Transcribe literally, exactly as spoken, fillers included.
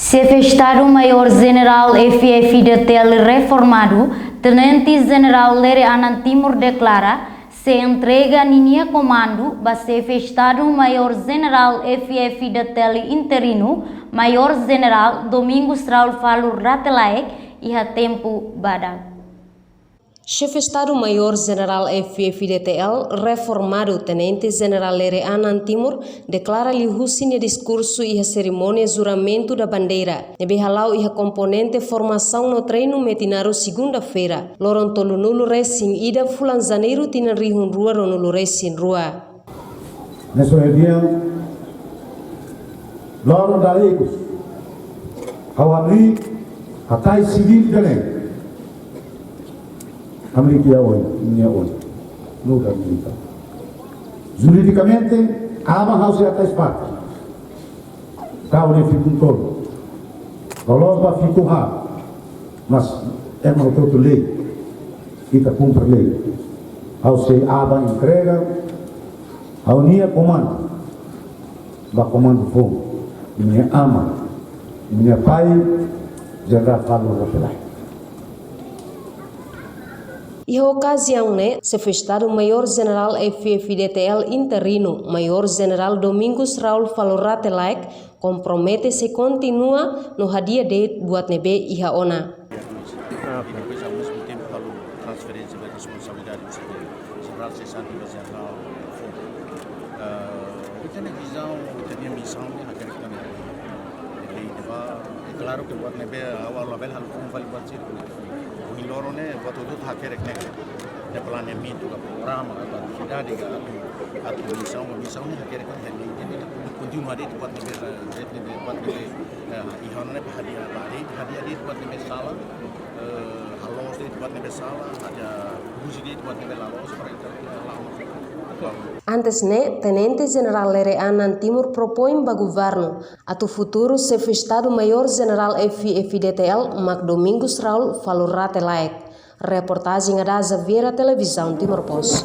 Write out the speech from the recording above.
Xefe Estadu Maiór Jenerál F-FDTL reformadu, Tenente Jenerál Lere Anan Timur deklara sei entrega ninia komandu ba Xefe Estadu Maiór Jenerál F-FDTL interinu, Maiór Jenerál Domingos Raul Falur Rate Laek, iha tempu badak. Xefe Estadu Maiór Jenerál F-FDTL reformadu, Tenente Jenerál Lere Anan Timur, deklara liuhusi nia diskursu iha serimónia juramentu da bandeira ne'ebé hala'o iha komponente formasaun no treinu Metinaro, segunda-feira, loron tolunulu resin ida fulan Janeiru tinan rihun rua ruanulu resin rua. Ne'e soe dia, loron dala ikus, ha'u hamriik hatais sivíl Belém. Hamriik iha oin, nia oin. Nunka militár. Juridikamente, aban ha'u sei hatais parte. Kau ne fiku tolu. Loloos ba fiku haat. Mas ema hotu-hotu lei. Ita kumpre lei. Ha'u sei aban entrega ha'u-nia komandu ba komandu foun, nia aman, nia pai, Jenerál Falur Rate Laek. Iha okaziaun ne'e, Xefe Estadu Maiór Jenerál F-FDTL interinu, Maiór Jenerál Domingos Raul Falur Rate Laek, kompromete sei kontinua no hadi'a de'it buat ne'ebé iha ona. Ah, ok. E depois, ao mesmo tempo, halo transferénsia de responsabilidade do setor, Jenerál sesante ba Jenerál foun. Ah, ita-nia vizaun, ita-nia misaun, ne'e hakerek ita-nia lei ne'ebá. É claro que buat ne'ebé, ha'u labele halo foun fali buat sira. Ohin loron ne'e, buat hotu-hotu hakerek ne'e. Ne'e planeamentu ka programa, ka atividade, ka atu, atu misaun, misaun ne'e hakerek ne'e, ne'e, ne'e, kontinua de'it buat ne'ebé, de'it ne'ebé, buat ne'ebé, eh, iha ona ne'e ba hadi'a, ba hadi'a, hadi'a de'it buat ne'ebé sala, eh, haloos de'it buat ne'ebé sala, hadi'a, husi de'it buat ne'ebé la loos, para ita, ita la loos. Antes ne'e, Tenente Jenerál Lere Anan Timur propoin ba governu atu futuru Xefe Estadu Maiór Jenerál F-FDTL mak Domingos Raul Falur Rate Laek. Reportajen Ada Xaviera, Televizaun Timor Post.